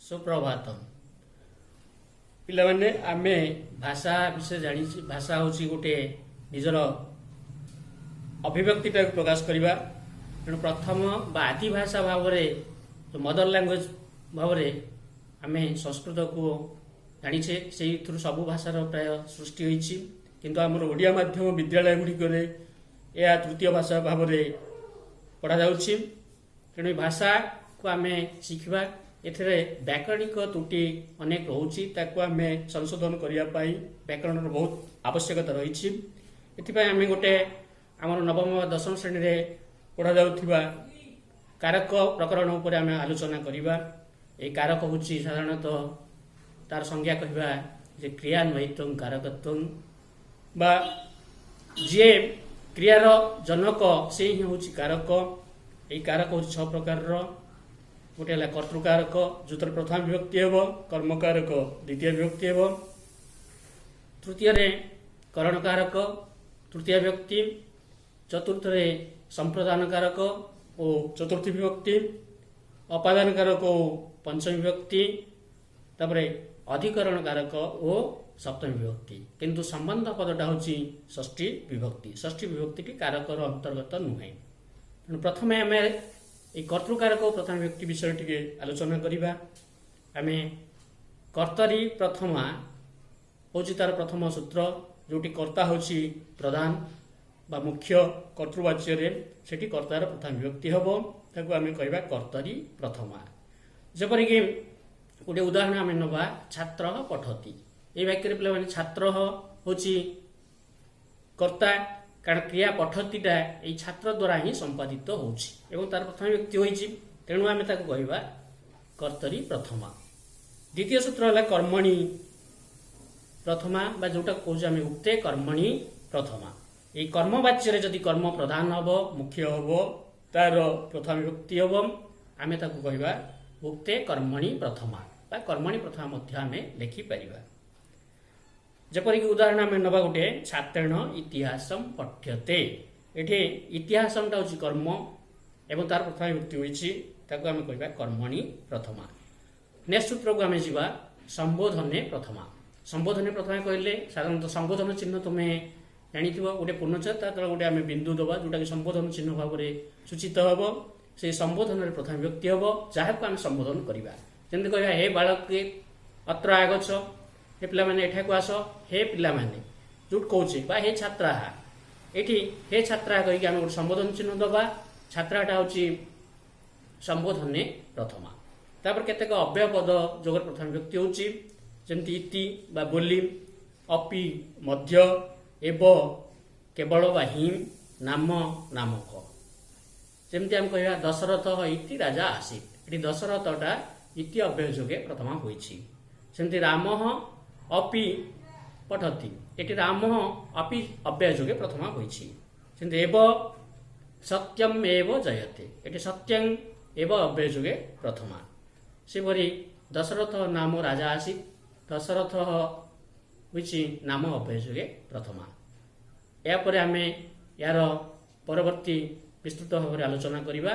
ସୁପ୍ରଭାତମ ପିଲାମାନେ। ଆମେ ଭାଷା ବିଷୟରେ ଜାଣିଛି। ଭାଷା ହେଉଛି ଗୋଟେ ନିଜର ଅଭିବ୍ୟକ୍ତିଟାକୁ ପ୍ରକାଶ କରିବା। ତେଣୁ ପ୍ରଥମ ବା ଆଦି ଭାଷା ଭାବରେ, ମଦର ଲାଙ୍ଗୁଏଜ ଭାବରେ ଆମେ ସଂସ୍କୃତକୁ ଜାଣିଛେ। ସେଇଥିରୁ ସବୁ ଭାଷାର ପ୍ରାୟ ସୃଷ୍ଟି ହୋଇଛି। କିନ୍ତୁ ଆମର ଓଡ଼ିଆ ମାଧ୍ୟମ ବିଦ୍ୟାଳୟ ଗୁଡ଼ିକରେ ଏହା ତୃତୀୟ ଭାଷା ଭାବରେ ପଢ଼ାଯାଉଛି। ତେଣୁ ଏ ଭାଷାକୁ ଆମେ ଶିଖିବା। ଏଥିରେ ବ୍ୟାକରଣିକ ତ୍ରୁଟି ଅନେକ ରହୁଛି। ତାକୁ ଆମେ ସଂଶୋଧନ କରିବା ପାଇଁ ବ୍ୟାକରଣର ବହୁତ ଆବଶ୍ୟକତା ରହିଛି। ଏଥିପାଇଁ ଆମେ ଗୋଟେ ଆମର ନବମ ବା ଦଶମ ଶ୍ରେଣୀରେ ପଢ଼ାଯାଉଥିବା କାରକ ପ୍ରକରଣ ଉପରେ ଆମେ ଆଲୋଚନା କରିବା। ଏହି କାରକ ହେଉଛି ସାଧାରଣତଃ ତାର ସଂଜ୍ଞା କହିବା ଯେ କ୍ରିୟାନ୍ୱୟିତ୍ୱଂ କାରକତ୍ୱଂ, ବା ଯିଏ କ୍ରିୟାର ଜନକ ସେ ହିଁ ହେଉଛି କାରକ। ଏଇ କାରକ ହେଉଛି ଛଅ ପ୍ରକାରର। ଗୋଟେ ହେଲା କର୍ତ୍ତୃକାରକ, ଯେଉଁଥିରେ ପ୍ରଥମ ବିଭକ୍ତି ହେବ। କର୍ମକାରକ, ଦ୍ୱିତୀୟ ବିଭକ୍ତି ହେବ। ତୃତୀୟରେ କରଣକାରକ, ତୃତୀୟ ବିଭକ୍ତି। ଚତୁର୍ଥରେ ସମ୍ପ୍ରଦାନ କାରକ ଓ ଚତୁର୍ଥୀ ବିଭକ୍ତି, ଅପାଦାନ କାରକ ଓ ପଞ୍ଚମୀ ବିଭକ୍ତି, ତାପରେ ଅଧିକରଣ କାରକ ଓ ସପ୍ତମୀ ବିଭକ୍ତି। କିନ୍ତୁ ସମ୍ବନ୍ଧ ପଦଟା ହେଉଛି ଷଷ୍ଠୀ ବିଭକ୍ତି। ଷଷ୍ଠୀ ବିଭକ୍ତିଟି କାରକର ଅନ୍ତର୍ଗତ ନୁହେଁ। ତେଣୁ ପ୍ରଥମେ ଆମେ ଏଇ କର୍ତ୍ତୃକାରକ ଓ ପ୍ରଥମ ବିଭକ୍ତି ବିଷୟରେ ଟିକେ ଆଲୋଚନା କରିବା। ଆମେ କର୍ତ୍ତରୀ ପ୍ରଥମା ହେଉଛି ତାର ପ୍ରଥମ ସୂତ୍ର। ଯେଉଁଠି କର୍ତ୍ତା ହେଉଛି ପ୍ରଧାନ ବା ମୁଖ୍ୟ କର୍ତ୍ତୃବାଚ୍ୟରେ, ସେଠି କର୍ତ୍ତାର ପ୍ରଥମ ବିଭକ୍ତି ହେବ। ତାକୁ ଆମେ କହିବା କର୍ତ୍ତରୀ ପ୍ରଥମା। ଯେପରିକି ଗୋଟେ ଉଦାହରଣ ଆମେ ନେବା, ଛାତ୍ର ପଠତି। ଏଇ ବାକ୍ୟରେ ପିଲାମାନେ, ଛାତ୍ର ହେଉଛି କର୍ତ୍ତା, କାରଣ କ୍ରିୟା ପଠତିଟା ଏଇ ଛାତ୍ର ଦ୍ୱାରା ହିଁ ସମ୍ପାଦିତ ହେଉଛି ଏବଂ ତାର ପ୍ରଥମ ବିଭକ୍ତି ହୋଇଛି। ତେଣୁ ଆମେ ତାକୁ କହିବା କର୍ତ୍ତରୀ ପ୍ରଥମା। ଦ୍ୱିତୀୟ ସୂତ୍ର ହେଲା କର୍ମଣୀ ପ୍ରଥମା, ବା ଯୋଉଟା କହୁଛୁ ଆମେ ଉକ୍ତେ କର୍ମଣୀ ପ୍ରଥମା। ଏଇ କର୍ମବାଚ୍ୟରେ ଯଦି କର୍ମ ପ୍ରଧାନ ହବ, ମୁଖ୍ୟ ହବ, ତାର ପ୍ରଥମ ବିଭକ୍ତି ହବ। ଆମେ ତାକୁ କହିବା ଉକ୍ତେ କର୍ମଣୀ ପ୍ରଥମା ବା କର୍ମଣୀ ପ୍ରଥମା ମଧ୍ୟ ଆମେ ଲେଖିପାରିବା। ଯେପରିକି ଉଦାହରଣ ଆମେ ନେବା ଗୋଟେ, ଛାତ୍ରେଣ ଇତିହାସମ ପଠ୍ୟତେ। ଏଠି ଇତିହାସମଟା ହେଉଛି କର୍ମ ଏବଂ ତାର ପ୍ରଥମ ବିଭକ୍ତି ହୋଇଛି। ତାକୁ ଆମେ କହିବା କର୍ମଣୀ ପ୍ରଥମା। ନେକ୍ସଟ ସୂତ୍ରକୁ ଆମେ ଯିବା, ସମ୍ବୋଧନେ ପ୍ରଥମା। ସମ୍ବୋଧନେ ପ୍ରଥମା କହିଲେ ସାଧାରଣତଃ ସମ୍ବୋଧନ ଚିହ୍ନ ତୁମେ ଜାଣିଥିବ, ଗୋଟେ ପୂର୍ଣ୍ଣଚ୍ଛେଦ, ତା ତଳେ ଗୋଟେ ଆମେ ବିନ୍ଦୁ ଦେବା, ଯୋଉଟାକି ସମ୍ବୋଧନ ଚିହ୍ନ ଭାବରେ ସୂଚିତ ହେବ। ସେଇ ସମ୍ବୋଧନରେ ପ୍ରଥମ ବିଭକ୍ତି ହେବ, ଯାହାକୁ ଆମେ ସମ୍ବୋଧନ କରିବା। ଯେମିତି କହିବା, ହେ ବାଳକେ ଅତ୍ର ଆଗଛ, ହେ ପିଲାମାନେ ଏଠାକୁ ଆସ। ହେ ପିଲାମାନେ ଯୋଉଠି କହୁଛେ, ବା ହେ ଛାତ୍ରାହା, ଏଠି ହେ ଛାତ୍ରା କହିକି ଆମେ ଗୋଟେ ସମ୍ବୋଧନ ଚିହ୍ନ ଦେବା। ଛାତ୍ରାଟା ହେଉଛି ସମ୍ବୋଧନେ ପ୍ରଥମା। ତାପରେ କେତେକ ଅବ୍ୟୟ ପଦ ଯୋଗର ପ୍ରଥମ ବିଭକ୍ତି ହେଉଛି, ଯେମିତି ଇତି ବା ବୋଲି, ଅପି ମଧ୍ୟ, ଏବ କେବଳ ବା ହିಂ, ନାମ ନାମକ। ଯେମିତି ଆମେ କହିବା, ଦଶରଥ ଇତି ରାଜା ଆସିତ। ଏଠି ଦଶରଥଟା ଇତି ଅବ୍ୟୟ ଯୋଗେ ପ୍ରଥମା ହୋଇଛି। ସେମିତି ରାମ ଅପି ପଠତି। ଏଠି ରାମ ଅପି ଅବ୍ୟୟ ଯୋଗେ ପ୍ରଥମା ହୋଇଛି। ସେମିତି ଏବ ସତ୍ୟମ ଏବ ଜୟତେ। ଏଠି ସତ୍ୟଂ ଏବ ଅବ୍ୟୟ ଯୋଗେ ପ୍ରଥମା। ସେପରି ଦଶରଥ ନାମ ରାଜା ଆସିତ। ଦଶରଥ ହୋଇଛି ନାମ ଅବ୍ୟୟ ଯୋଗେ ପ୍ରଥମା। ଏହାପରେ ଆମେ ଏହାର ପରବର୍ତ୍ତୀ ବିସ୍ତୃତ ଭାବରେ ଆଲୋଚନା କରିବା।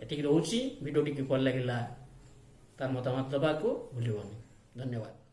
ଏତିକି ରହୁଛି। ଭିଡ଼ିଓଟି କିପରି ଲାଗିଲା ତାର ମତାମତ ଦେବାକୁ ଭୁଲିବନି। ଧନ୍ୟବାଦ।